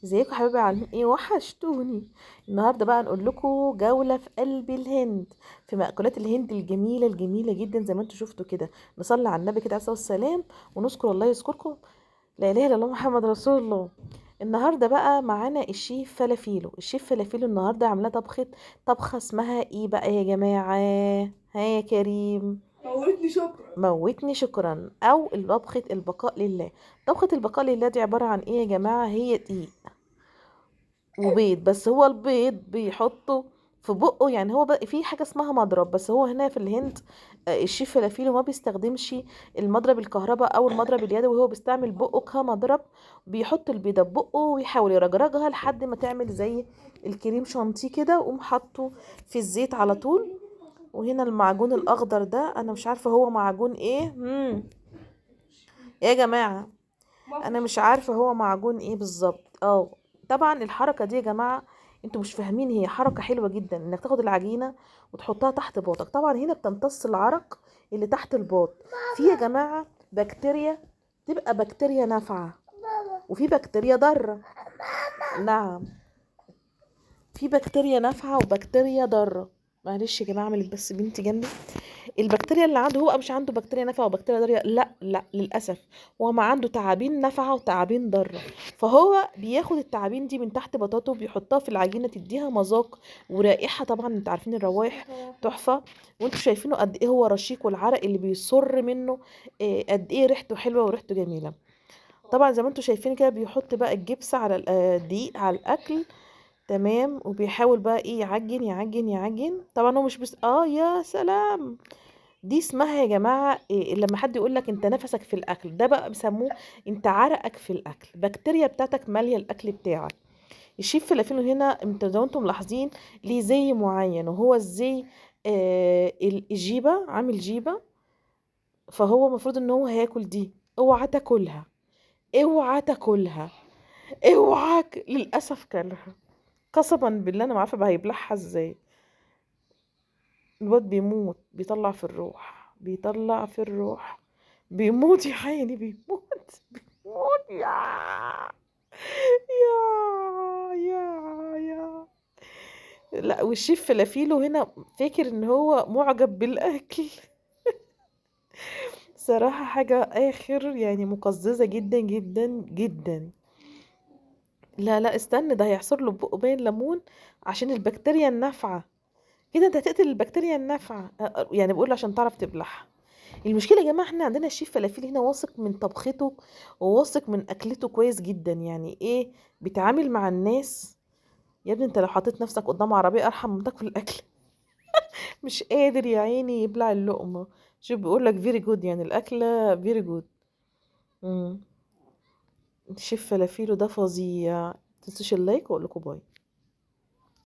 ازيكم يا حبايبي؟ عاملين ايه؟ وحشتوني. النهارده بقى نقول لكم جولة في قلب الهند، في مأكولات الهند الجميلة الجميلة جدا زي ما انتم شفتوا كده. نصلي على النبي كده عليه الصلاة والسلام ونذكر الله يذكركم، لا اله الا الله محمد رسول الله. النهارده بقى معانا الشيف فلافيلو. الشيف فلافيلو النهارده عامله طبخه اسمها ايه بقى يا جماعة؟ ها يا كريم، موتني شكرا. موتني شكرا، او طبخه البقاء لله. طبخه البقاء لله دي عبارة عن ايه يا جماعة؟ هي دقيق وبيض، بس هو البيض بيحطه في بقه، يعني هو بقى في حاجة اسمها مضرب، بس هو هنا في الهند الشيف فلافيلو ما بيستخدمش المضرب الكهرباء او المضرب اليدوي، هو بيستعمل بقه كمضرب. بيحط البيضة ببقه ويحاول يرجرجها لحد ما تعمل زي الكريم شانتيه كده، وقوم حاطه في الزيت على طول. وهنا المعجون الاخضر ده انا مش عارفه هو معجون ايه. يا جماعة انا مش عارفه هو معجون ايه بالظبط. طبعا الحركة دي يا جماعة انتوا مش فاهمين، هي حركة حلوة جدا انك تاخد العجينة وتحطها تحت باطك. طبعا هنا بتمتص العرق اللي تحت الباط. في يا جماعة بكتيريا تبقى بكتيريا نافعة وفي بكتيريا ضارة. نعم، في بكتيريا نافعة وبكتيريا ضارة. معلش يا جماعة اعمل بس بنتي جنبي. البكتيريا اللي عنده هو مش عنده بكتيريا نافعة وبكتيريا ضارة، لا لا للاسف، هو ما عنده تعابين نافعة وتعابين ضارة. فهو بياخد التعابين دي من تحت بطاطه بيحطها في العجينة تديها مذاق ورائحة. طبعا انتوا عارفين الروايح تحفة، وانتوا شايفينه قد ايه هو رشيق، والعرق اللي بيصر منه قد ايه ريحته حلوة وريحته جميلة. طبعا زي ما انتوا شايفين كده بيحط بقى الجبس على الدقيق على الاكل، تمام. وبيحاول بقى ايه يعجن يعجن يعجن. طبعا هو مش بس يا سلام، دي اسمها يا جماعة إيه لما حد يقول لك انت نفسك في الاكل، ده بقى بيسموه انت عرقك في الاكل، بكتيريا بتاعتك ماليه الاكل بتاعك. الشيف فلافيلو هنا انتوا زي ما انتم ملاحظين ليه زي معين، وهو الزي الجيبه، عامل جيبه، فهو المفروض ان هو هياكل دي. اوعى تاكلها، اوعى تاكلها، اوعاك. للاسف كلها، قسما بالله انا ما عارفه بقى هيبلعها ازاي. الواد بيموت، بيطلع في الروح، بيطلع في الروح، بيموت يا عيني، بيموت بيموت. يا يا يا يا لا. والشيف فلافيلو هنا فاكر ان هو معجب بالاكل. صراحة حاجة اخر يعني، مقززه جدا جدا جدا. لا لا استنى، ده هيحصل له بقه باين ليمون عشان البكتيريا النافعة كده. انت هتقتل البكتيريا النافعة، يعني بقول عشان تعرف تبلعها. المشكلة يا جماعة احنا عندنا الشيف فلافيل هنا واثق من طبخته وواثق من اكلته كويس جدا. يعني ايه بيتعامل مع الناس يا ابني؟ انت لو حطيت نفسك قدام عربية ارحم من تاكل الاكل. مش قادر يا عيني يبلع اللقمة. شوف بيقول لك very good، يعني الاكلة very good. الشيف فلافيلو ده فظيع. متنسوش ال like واقول لكم bye.